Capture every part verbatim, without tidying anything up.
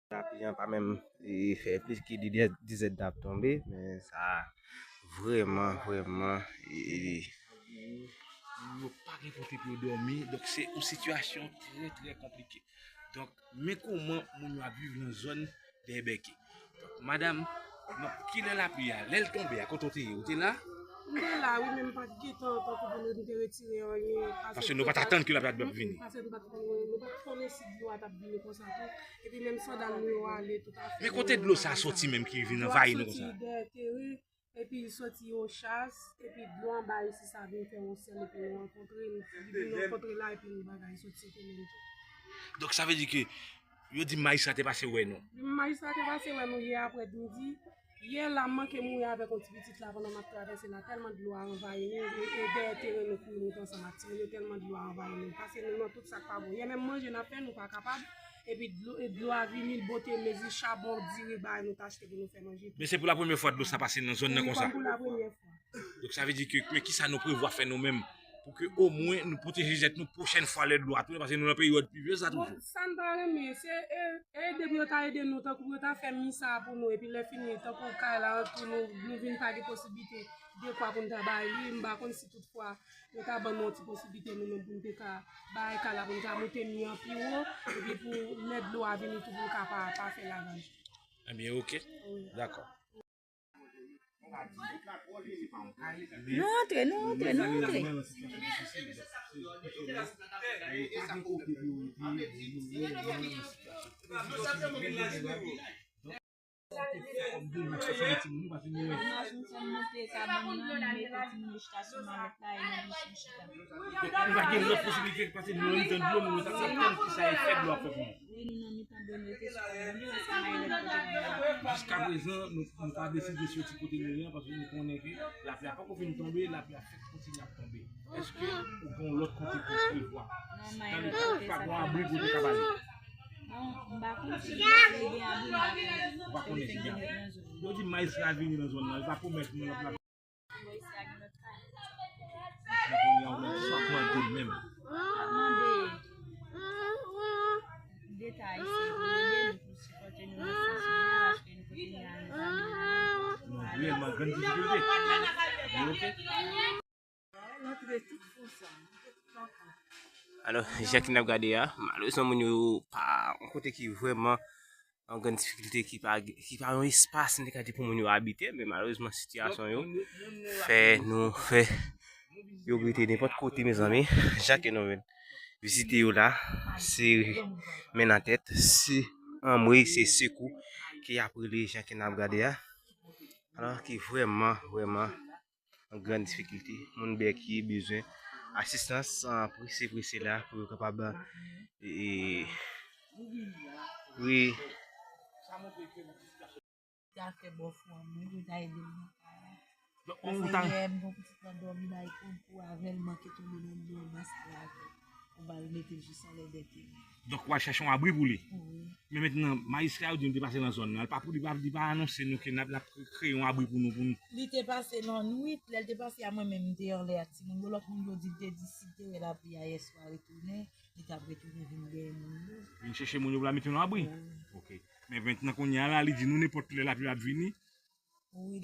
Lapli an pa menm e, fè plis ke de dizèt dap tonbe, men sa vrèman, vrèman e, Moun yo pa gen kote pou yo dòmi. Donk, se yon sitiyasyon trè, trè konplike. Donk, men kòman moun yo ap viv nan zòn Dèyè Bèke. Donk, madanm, donk, kilè lapli a, lè l tonbe a, kote w te ye? Ou te la? M te la, wi, men m pa t gentan tankou pou nou te retire anyen. Paske nou pa t atann ke lapli a t ap vini. Paske nou pa t konnen, nou pa t konnen si dlo a t ap vini konsa tou. Epi menm sandal nou yo ale tout afè. Men kote dlo sa a soti menm ki vin anvayi nou konsa? Dlo a soti dèyè teren, epi l soti Ochas, epi dlo anba isi sa vin fè yon sèl, epi nou rankontre, li vin rankontre la, epi nou bagay soti se te menm tou. Donk, sa vle di ke yo di majistra te pase wè nou. Majistra te pase wè nou yè aprè midi. Yè la, m manke mouri avèk yon ti pitit la pandan m ap travèse la. Tèlman dlo a anvayi nou, e, e dèyè teren nou kouri monte ansanm ak timoun yo, tèlman dlo a anvayi nou. Paske nou nan tout sa k pa bon. Yè menm manje n ap fè, nou pa kapab. Epi dlo, e dlo a vini, l bote mezi, chabon, diri, bagay nou t achte pou nou fè manje. Men se pou lapremyè fwa dlo sa pase nan zòn nan konsa. Wi, pou lapremyè fwa. Donk, sa vle di ke, men kisa nou prevwa fè nou menm? Pou ke omwen nou pwoteje tèt nou pwochèn fwa lè dlo a tounen, paske nou nan peryòd plivyez la toujou. Sa n ta renmen, se ede pou yo ta ede nou, tankou pou yo ta fè mi sa a pou nou, epi lè fini, tankou kay la, pou nou, nou vin pa gen posiblite dekwa pou n ta bay li, m pa konn si toutfwa yo ta ban nou yon ti posiblite nou menm pou n te ka bay kay la, pou n ta moute mi an pi wo, epi pou lè dlo a vini tou, pou n ka pa, pa fè ravaj. Ebyen, oke. Dakò. Nou antre, nou antre, nou antre. Imaj nou fè monte kabann nan, nou mete timoun yo chita sou malèt la e nou vin sou chita. Donk, nou pa gen lòt posiblite pase nou nan mitan dlo, nou ta ap tann kisa efè dlo ap fè pou nou. Wi, nou nan mitan dlo, nou rete sou Bondye, paske malèt kote nou ye. Jiskaprezan, nou, nou pa deside soti kote nou ye an, paske nou konnen ke lapli a poko fin tonbe, lapli a fèk kontinye ap tonbe. Èske ou gen yon lòt kote pou w prevwa? Nan le ka ke pa gen yon abri pou w te ka pale? Bon, m pa konn si gen abri, m pa konnen. Ou pa konnen si gen abri. Yo di majistra vini nan zòn nan, li pa pwomèt nou l ap la. Kounye a ou menm, kisa w ap mande l menm? M ap mande detay, si yo ede nou pou sipòte nou nan sans nou ye, paske nou kote nou ye a, nou pa gen anyen. Nou reyèlman an grann difikilte. Oke. Alò, jan ki n ap gade a, malerezman moun yo pa yon kote ki vrèman an grann difikilte, ki pa, ki pa yon espas m te ka di pou moun yo abite, men malerezman sitiyasyon yo fè nou fè yo rete nenpòt kote, mezanmi. Jan ke nou vizite yo la, se men nan tèt, se anmwe, se sekou ke y ap rele jan ke n ap gade a. Alò, ki vrèman, vrèman an grann difikilte. Moun Bèke bezwen asistans, ah, prese, prese la pou yo kapab, eh, wi. Te a fè bò fou an mwen pou ta ede m nan kay la. Paske yè m gon pitit lan dòmi bay konkou avè l, manke tonbe nan dlo anba sa la avè l. Ou ba l mete l jis anlè dèyè teren. Donk, w al chèche yon abri pou li. Wi. Men mentnan, majistra yo di nou te pase nan zòn nan. Li pa pou, li pa, li pa anonse nou ke n ap, n ap kreye yon abri pou nou, pou nou. Li te pase lannwit, lè l te pase a mwen menm m te anlè ak timoun yo. Lòt moun yo di, te di si l te wè lapli a yèswa retounen, li t ap retounen vin dèyè moun yo. Vin chèche moun yo pou l al mete nou abri? Wi. Ok. Men mentnan kounye a la, li di nou nenpòt lè lapli ap vini,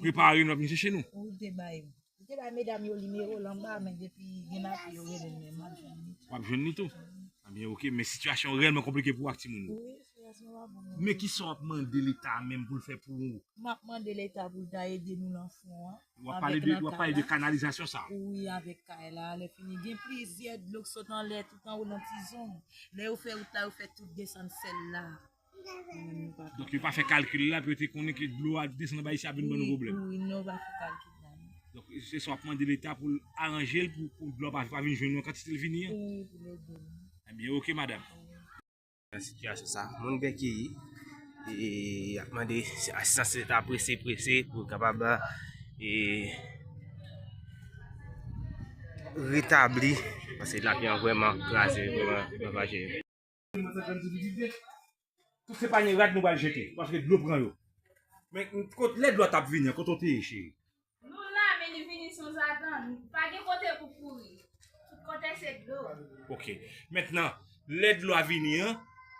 prepare nou ap vin chèche nou. Wi, te bay. Li te bay medam yo nimewo l anba, men depi gen lapli yo rele m, men m ap jwenn li tou. W ap jwenn li tou? Ebyen, oke, men sitiyasyon reyèlman konplike pou ou ak timoun yo. Wi, sitiyasyon pa bon non. Men kisa w ap mande Leta a menm pou l fè pou ou? M ap mande Leta pou l ta ede nou nan fon an. W ap pale de, w ap pale de kanalizasyon sa? Wi, avèk kay la. Lè fini, gen plizyè dlo k sot anlè, tout anwo nan ti zòn. Lè yo fè wout la, yo fè tout desann sèl la. Donk, yo pa fè kalkil la, pou yo te konnen ke dlo a desann anba isi a vin ban nou pwoblèm. Wi, non, yo pa fè kalkil la, non. Donk, se sa w ap mande Leta pou l aranje l, pou, pou dlo a pa, pa vin jwenn nou an kantite l vini an? Wi, pou l ede nou. Ebyen, oke, madanm. Nan sitiyasyon sa, moun Bèke ye, e, y ap mande asistans Leta prese, prese, pou kapab, e, retabli, paske lapli an vrèman kraze, vrèman ravaje yo. Tout se panye rad nou pral jete, paske dlo pran yo. Men kot lè dlo a t ap vini an, kote w te ye, cheri? Nou la, men li vini san zatann. Pa gen kote pou kouri. Tout kote se dlo. Ok. Mentnan, lè dlo a vini an,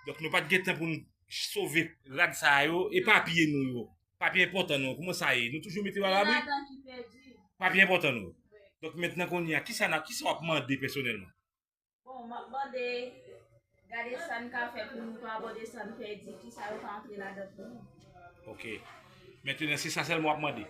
donk nou pa t gen tan pou n sove rad sa yo e papye nou yo. Papye enpòtan nou yo. Kòman sa ye? Nou toujou mete yo alabri? Ladan ki pèdi. Papye enpòtan nou yo. Donk mentnan kounye a, kisa, n a- kisa w ap mande pèsonèlman? Bon, m ap mande, gade sa n ka fè pou nou pa abòde sa n pèdi, kisa yo ka antre ladan pou nou. Ok. Mentnan, se sa sèlman w ap mande?